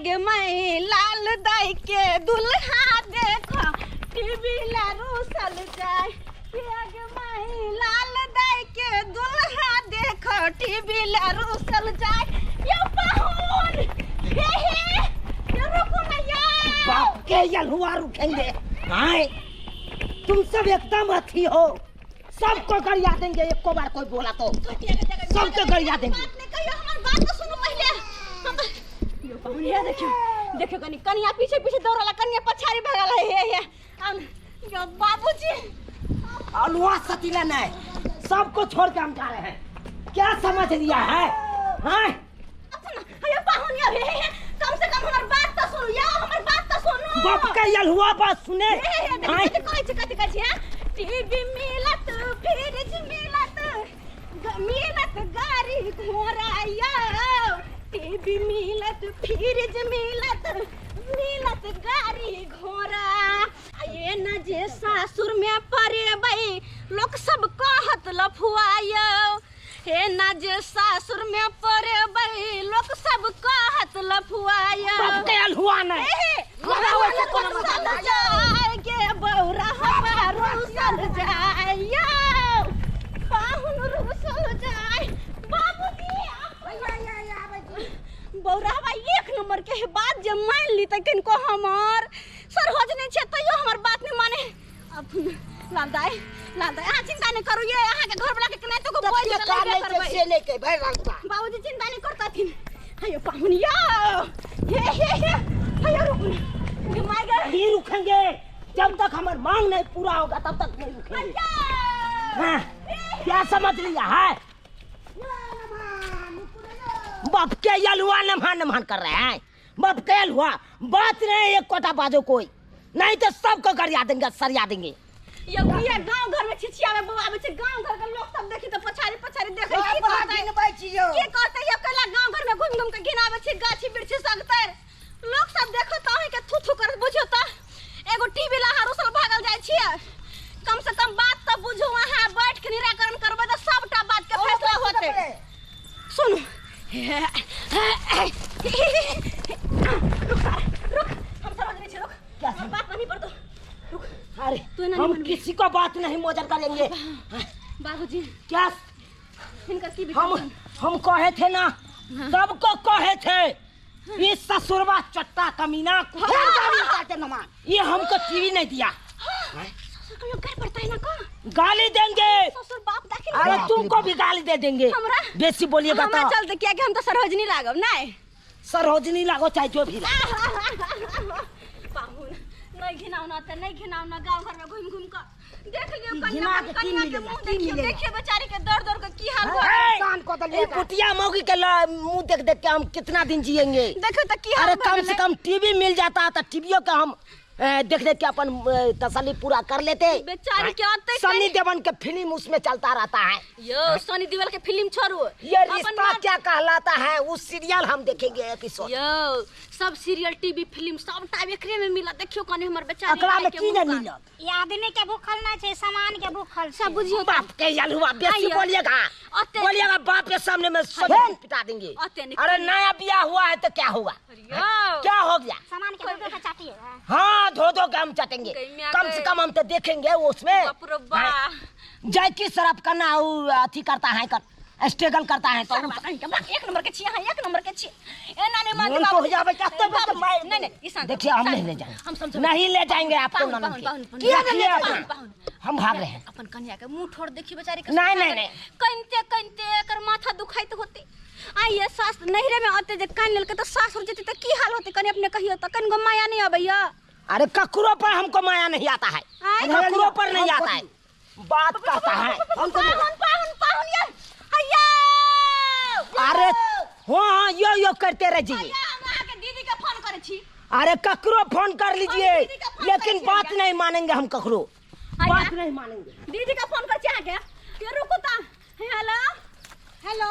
गे माई लाल दाई के दुल्हा देखो टीवी ला रूसल जाय किया गे माई लाल दाई के दुल्हा देखो टीवी ला रूसल जाय यो पाहुन हे हे यो रुकू ना यो बाप के यलहुआ रुकेंगे आए तुम सब एकदम अथी हो सबको गरिया देंगे एको बार कोई बोला तो सबके गरिया देंगे बात नहीं कहियो हमर बात तो सुनू पहिले यो पाहुन हे देखियो देखियो कनी कनिया पीछे पीछे दौड़ला कनिया पछाड़ी भगल है हे हे आउ न। यो बाबूजी अलुआ सतीला नहीं सबको छोड़ के हम जा रहे हैं क्या समझ लिया है हाँ सुन हे पाहुन यो हे हे कम से कम हमर बात तो सुनू यो हमर बात तो सुनू बाप का यलहुआ बात सुने हे हे हाँ देखो कहै छै कथि कहै छै हैं? टीवी मिलत फ्रिज मिलत मिलत गाड़ी घोड़ा यो टीवी मिलत फ्रिज मिलत मिलत गाड़ी घोड़ा आ ये न जे सासुर में परेबै लोक सब कहत लफुआ यो हे न जे सासुर में परेबै लोक सब कहत लफुआ यो बाप का यलहुआ नहीं लगा हुआ से कोनो मतलब नहीं। जाय गे बौरा हवा रुसल जाय यौ पाहुन रुसल जाय बाबूजी बौरा हवा एक नंबर के है बात जे मान ली त किनको हमर सरहोज नहीं छै तैयो हमर बात नहीं माने अब लाल दाई लाल दाई अहाँ चिंता नहीं करू ये अहाँ के घर वाला के केनाहितो को बोल के के नहीं करबै से नहीं के भाई रंगता बाबूजी चिंता नहीं करतथिन हयो पाहुन यौ हे हे हे हयो रुकू ने गे my गे नहीं रुकेंगे जब तक हमार मांग नहीं पूरा होगा तब तक नहीं रुकेंगे हाँ, क्या समझ लिया है बाप के यलुआ नमहान नमहान कर रहे हैं बाप के यलुआ बात नहीं एक कोटा बाजो कोई नहीं तो सबको गरिया देंगे सरिया देंगे यौ किया गांव घर में छिछियावे बौआबै छै गांव घर के लोग सब देखी त पछाड़ी पछाड़ी देखै की कहतै की कहतै यौ कैला गांव घर में घुमि घुमि के घिनाबै छै गाछी वृक्षी सगतैर लोग सब देखो त अहीं के थू थू करत बुझियौ त एगो टीवी ला अहाँ रुसल भागल जाइ छियै कम से कम बात त बुझू अहाँ बैठ के निराकरण करबै त सबटा बात के फैसला होतै सुनू रुक सारा रुक हम समझ नहीं छी रुक हमर बात नहीं पर दो रुक अरे तू ना नहीं हम मनबी। किसी को बात नहीं मोजर करेंगे बाबूजी क्या हिनकर की विचार हम हम कहे थे ना सबको कहे थे ये ससुरवा चट्टा कमीना कुत्ता गाली काटे नमान ये हमको टीवी नहीं दिया ससुर के लोग घर पड़ता है ना का गाली देंगे ससुर बाप दाखिल अरे तुमको भी गाली दे देंगे हमरा? बेसी बोलिएगा हमरा तो चलते किया कि हम तो सरोजनी लागब नहीं सरोजनी लागो चाहे जो भी लागो। पाहुन नहीं घिनाउना त नहीं घिनाउना गांव घर में घूम घूम के देख लियो कन्या घिना के की कन्या के मिलेगा, मुंह की देखियो मिलेगा? देखियो बेचारी के दौड़ दौड़ के की हाल भऽ ए, कान को तो ये लेगा। कुटिया मौगी के मुंह देख देख के हम कितना दिन जिएंगे देखो त की हाल अरे भऽ कम से गेलै। कम टीवी मिल जाता तो टीवियों का हम देख देख के अपन तसल्ली पूरा कर लेते। बेचारी के अते सनी देवन के फिल्म उसमें चलता रहता है। यो सनी देओल के फिल्म छोड़ू, ये अपन रिश्ता क्या कहलाता है उस सीरियल हम देखेंगे एपिसोड। यो सब सीरियल टीवी फिल्म सब टा एकरे में मिलत। देखियो कने हमर बेचारी एकरा में गाय के की नहीं मुँह मिलत? ई आदमी के भूखल ना छै, सामान के भूखल छै। सब बुझियो त। बाप के यलुआ बेसी आइयो। बोलिएगा, अते- बोलिएगा बाप के सामने में सब पिटा देंगे। अते नहीं। अरे नया ब्याह हुआ है तो क्या हुआ, यो। क्या हो गया? सामान के धो धो के चाटिएगा। हाँ धो धो के हम चाटेंगे, गई मियाँ कम से गई। कम हम तो देखेंगे उसमें। बाप रे बा। हाँ। जैकी शराब करना वो अथी करता है, कर स्ट्रगल करता है तो सर बात नहीं, बात एक नंबर के छी, हाँ, एक नंबर के छी। ए नानी मान मन तो हो जावे क्या तो बाबू, मार- नहीं, नहीं, ई शांत, देखिए हम शांत। नहीं ले जाएंगे, हम समझो। नहीं ले जाएंगे आपको पाहुन, ननद पाहुन, के। पाहुन, पाहुन, किया नहीं ले पाहुन, जाएंगे? पाहुन। हम भाग रहे हैं। अपन कन्या के मुंह ठोर देखी बेचारी के। नहीं, नहीं, नहीं। कनते कनते एकर माथा दुखाइत होते। आइए सास नैहरे में आते जे कान लेलकै त सासुर जेतै त की हाल होते कनी अपने कहियो त। कनिगो माया नहीं अबैया। अरे ककरो पर हमको माया नहीं आता है, आय। ककरो पर नहीं आता है, बात कहता है। पाहुन पाहुन पाहुन ये हैया। अरे हाँ यो यो करते रहिए। हैया, हम अहाँके दीदी के फोन करै छी। अरे ककरो फोन कर लीजिए, हम दीदी का फोन लेकिन करै छी बात भैया। नहीं मानेंगे हम, ककरो हैया। बात नहीं मानेंगे। दीदी का फोन कर छी अहाँके। के रुकू त। हेलो हेलो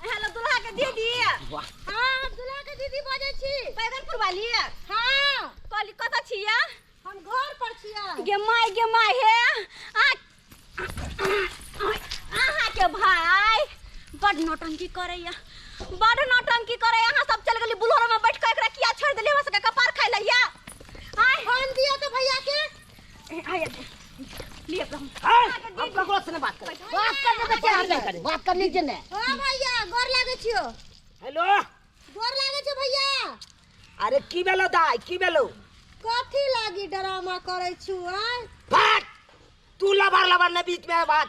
हेलो दुल्हा के दीदी। वाह। हाँ दुल्हा के दीदी बजै छी। बैगनपुर वाली। हाँ कहली कतऽ छियै? हम घर पर छियै। गे my गे my हे अहाँ के भाई बड नौटंकी करैया, बड नौटंकी करैया। अहाँ सब चल गेली बुलोरो में बैठ के एकरा किया छोड़ ककरो से नहीं बात कर, बात करने के क्या नहीं करें, बात कर लीजिए ने। हां भैया गोर लागे छियो। हेलो गोर लागे छो भैया। अरे की बेलो दाई की बेलो कथी लागी ड्रामा करै छु? आय बात तू लबर लबर न बीच में बात,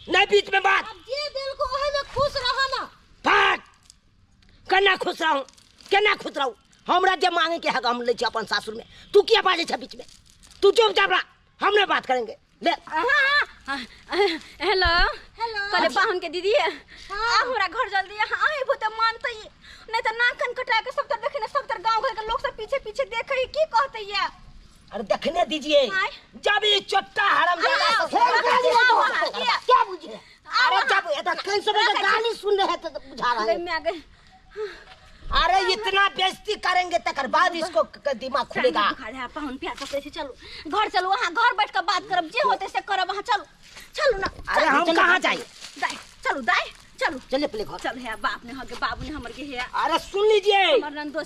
न बीच में बात। अब जे दिल को ओहे में खुश रह ना। बात केना खुश रहूं, केना खुश रहूं? हमरा जे मांगे के हक हम ले छी अपन सासुर में, तू किया बाजे छ बीच में? तू चुपचाप रह, हम नहीं बात करेंगे। ले हेलो हेलो कले पाहुन के दीदी आ हमरा घर जल्दी आइबो त मानतै नहीं त नाक कान कटा के सब तर देखे ने, सब तर गांव घर के लोग सब पीछे पीछे देखे की कहते या। अरे देखने दीजिए जब ये चट्टा हरामजादा क्या बुझे। अरे जब इतना कहीं से गाली सुन रहे हैं तो बुझा रहा है। अरे इतना बेइज्जती करेंगे तकर बाद इसको दिमाग खुलेगा। पाहुन प्यार पकड़े छे, चलो घर चलो, वहां घर बैठ कर बात करब, जे होते से करब, वहां चलो चलो ना। अरे हम कहां जाए? दाई चलो, दाई चलो चले पहले घर चल। है बाप ने हके बाबू ने हमर के है। अरे सुन लीजिए,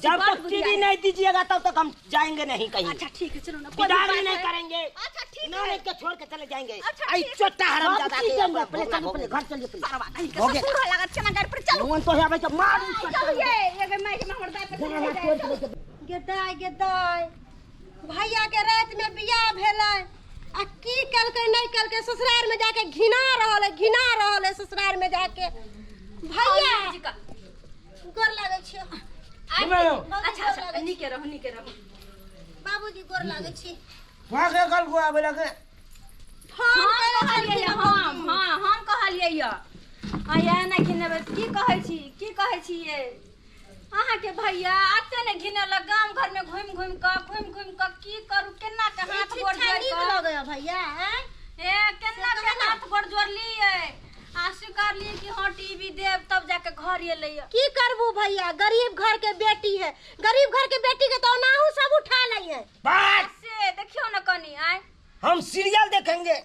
जब तक टीवी नहीं दीजिएगा तब तक हम जाएंगे नहीं कहीं। अच्छा ठीक है चलो ना, बिदागरी नहीं करेंगे। अच्छा ठीक है, नहीं के छोड़ के चले जाएंगे। आई चोटा हरामजादा के पहले चलो, पहले घर चलिए, पहले सरवा कहीं के ससुर लागत चना घर पर चलो। मोन तो है भाई मार चलो ये ये मैं के हमर दाई पर गेदाय गेदाय भैया के रात में बियाह भेलै आ की कलकै नहीं कलकै, ससुराल में जाके घिना रहल है, घिना रहल है ससुराल में जाके। भैया गोर लागै छियो। अच्छा अच्छा नीके रहू, नीके रहू बाबूजी, गोर लागै छी। वहां के कल को आबे लगे हम कहलियै, हम हां हम कहलियै य आया ना घिनेबै की कहै छी, की कहै छियै अहाँ के भैया? आते ने घिनेलक गाम घर में घुमि घुमि क घुमि घुमि क की करू, केना के हाथ गोड़ जोड़ नीक लगैया भैया? ए केना के हाथ गोड़ जोड़लियै आ स्वीकारलियै कि हां टीवी देब तब जाके घर एलै। की करबू भैया, गरीब घर के बेटी है, गरीब घर के बेटी के तो ओनाहू सब उठा लै है। बस से देखियो ना कनी आय हम सीरियल देखेंगे,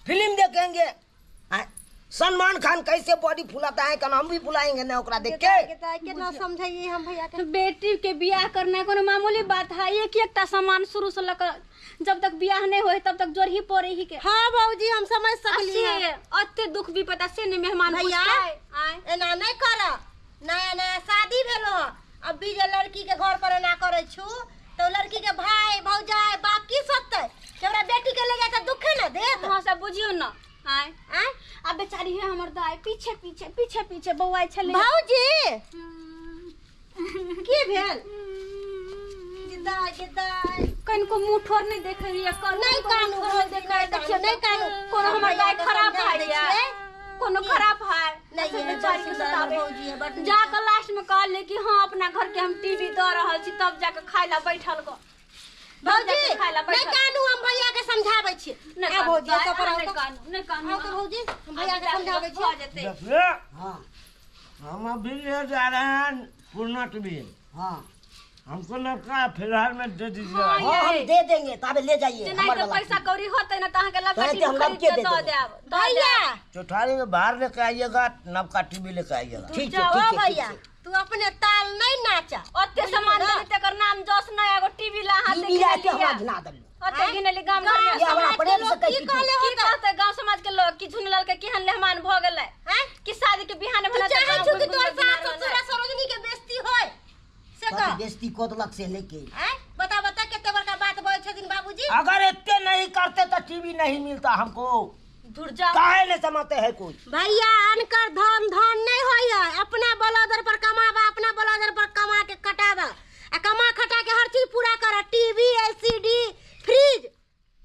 फिल्म देखेंगे, सलमान खान कैसे बॉडी फुलाता है कन हम भी फुलाएंगे ना ओकरा देख के। केना समझाइए हम भैया के? बेटी के बियाह करना कोनो मामूली बात है? एक एकटा सामान शुरू से लकर जब तक बियाह नहीं होए तब तक जोर ही पड़े ही के। हां बाबूजी हम समझ सकली है, अत्ते दुख भी पता से नहीं मेहमान भैया एना नहीं कर, नया नया शादी भेलो अब भी जे लड़की के घर पर एना करे छु तो लड़की के भाई भौजाई बाप की सोचते कि हमरा बेटी के ले जाए त दुखे ना देत। हां सब बुझियो ना। आय आय आ बेचारी है हमर दाई पीछे पीछे पीछे पीछे बौआई छले। भौजी की भेल? जिदाय जिदाय कनको मुंह ठोर नहीं देखे रिया, नहीं कानू देखे देखियो नहीं कानू। कोनो हमर दाई खराब है या कोनो खराब है नहीं बेचारी के सतावे। भौजी है बड जाके लास्ट में कहले कि हां अपना घर के हम टीवी द रहल छी तब जाके खाइला बैठल को। भौजी नहीं कानू, हम भैया के समझाबै छी। नहीं भौजी तो पर नहीं कानू, नहीं कानू। हां तो भौजी हम भैया के समझाबै छी। भ जेतै। हां हम अभी ले जा रहे हैं पूर्णा टीवी। हां हमको लड़का फिलहाल में दे दीजिए। हां हम दे देंगे, तब ले जाइए। नहीं तो पैसा कौड़ी होते ना त अहाँ के लड़का टीवी खरीद के the देब। भैया चौठारी में बाहर लेके आइएगा, नवका टीवी लेके आइएगा। ठीक है ठीक है भैया, तू अपने ताल नहीं नाचा, ओते सामान देबे तकर नाम जस न एगो टीवी ला हाथ टीवी ला के हमरा घिना देलु। ओते घिनली गाम घर में हमरा प्रेम से की कहते गांव समाज के लोग कि झुनलाल के केहन मेहमान भ गेलै कि शादी के बिहान भेला। चाहे छु कि तोर सास ससुर सरोजनी के बेइज्जती होय से कह बेइज्जती को देलक से लेके। हैं बता बता केते बड़का बात बोले छथिन बाबूजी। अगर एते नहीं करते तो टीवी नहीं मिलता हमको। दूर जाओ, काहे नहीं समाते है कोई। भैया अनकर धन धन नहीं होय है, अपना बलदर पर कमाबा, अपना बलदर पर कमा के कटाबा आ कमा खटा के हर चीज पूरा कर, टीवी एलसीडी फ्रिज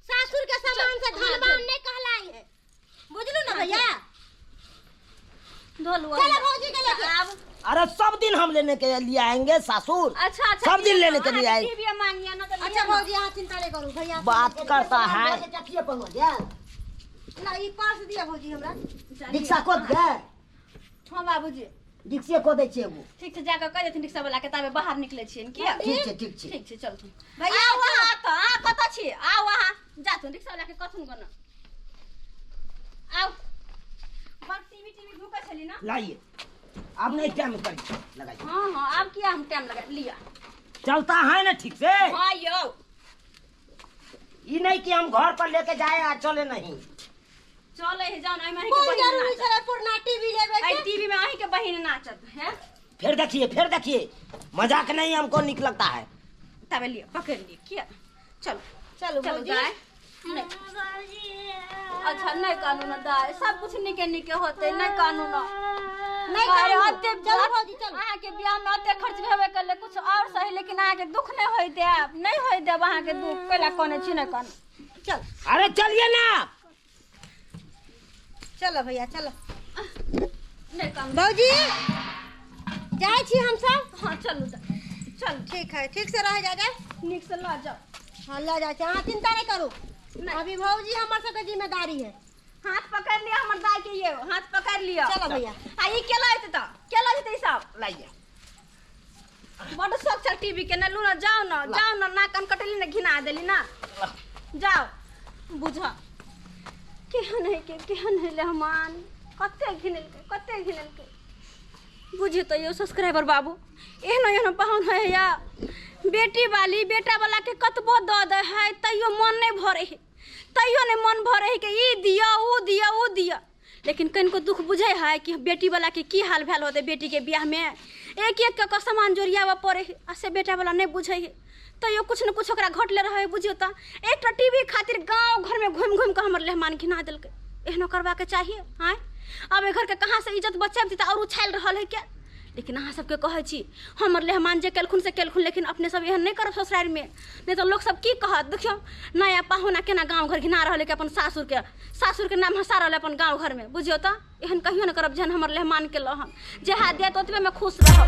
सासुर के सामान से धनवान नहीं कहलाई है, बुझलू ना भैया? धोलू चलो भौजी के लेके आब। अरे सब दिन हम लेने के लिए आएंगे सासुर। अच्छा अच्छा सब दिन लेने के लिए आएंगे। टीवी मांगिए ना तो। अच्छा भौजी अहाँ चिंता नहीं करू भैया बात करता है। ना ई पर्स दिया भौजी हमरा। रिक्शा को दे। हां बाबूजी रिक्शे को दे छै एगो। ठीक छै जाके कह देथिन रिक्शा वाला के ताबे बाहर निकले छियन किया। ठीक छै ठीक छै ठीक छै चलथुन भैया। वहां त आ कत छी आ वहां जाथुन रिक्शा वाला के कथुन गन आओ। बड़ टीवी टीवी घुका छली ना। लाइए अब नहीं टाइम कर लगाइए। हां हां अब किया हम टाइम लगा लिया। चलता है ना ठीक से? हां यो ई नहीं कि हम घर पर लेके जाए आ चले नहीं। चलै है जाओ ना एहिमे अहींके कोन बहिन जरूरी नाचत। छलै पुरना टीवी लेबे एहि के टीवी में अहींके बहिन नाचत हैं फिर देखिए, फिर देखिए, मजाक नहीं हमको निक लगता है। तबे लिअ पकड़ि लिअ किया चलू। चलू चलू भौजी। दाय। नहि अच्छा नहि कानू न दाय, सब कुछ नीके नीके होते, नहि कानू न। नहि अरे कानू। ओते चलू भौजी, चलू। अहाँके बियाह में ओते खर्च भेबे करले, कुछ और सही, लेकिन अहाँके दुख नहि होय देब, नहि होय देब अहाँके दुख। कैला कोने छी, नहि कानू। चल। अरे चलिए ना। चलो भैया चलो। नहि कानू। भौजी जाइ छी हमसब। हाँ चलू तऽ चलू। ठीक है, ठीक से रह जा जाए। नीक से लऽ जाउ। हाँ लऽ जाइ छी, अहाँ चिंता नहीं करू। नहि। अभी भौजी हमर सबके जिम्मेदारी है। हाथ पकड़ लिअ हमर दाय के, ये हाथ पकड़ लिअ। चलो भैया। आ ई केला हेतै तऽ केला जेतै ई सब। लाइए। बड्ड शौक छल टीवी के। ने लू ना, जाओ ना, जाओ ना, नाक कान कटेली ना, घिना देली ना, जाओ। बुझ केहन है के केहन है लेहमान, कते घिनेलकै कते घिनेलकै। बुझियौ तऽ यौ सब्सक्राइबर बाबू, एहनो एहनो पाहुन है या बेटी वाली बेटा वाला के कतबो दऽ दै है तैयो मन नहि भरै है, तैयो नहि मन भरै है कि ई दिअ ऊ दिअ ऊ दिअ। लेकिन कनिको दुख बुझै है कि बेटी वाला के की हाल भेल होतै। बेटी के बियाह में एक एक कऽ सामान जोड़ियाबऽ पड़ै है आ से बेटा वाला नहि बुझै है, तैयो कुछ ने कुछ ओकरा घटले रहै है। बुझियौ तऽ एकटा टीवी खातिर गाँव घरमे घुमि घुमि कऽ हमर लेहमान घिना देलकै। एहनो करबाके चाहिए? आँय, आब एहि घरके कहाँ से इज्जत बचेब? तऽ आओर उछालि रहल है के। लेकिन अहाँ सबके कहै छी, हमर लेहमान जे केलखुन से केलखुन, लेकिन अपने सब एहन नहि करब ससुरारिमे, नहि तऽ लोक सब की कहत? देखियौ नया पाहुना केना गाँव घर घिना रहल है कि अपन सासुरके नाम हँसा रहल है अपन गाँव घरमे। बुझियौ तऽ एहन कहियो नहि करब जेहन हमर लेहमान केलहुँ हन। जएह देत ओतबेमे खुश रहब।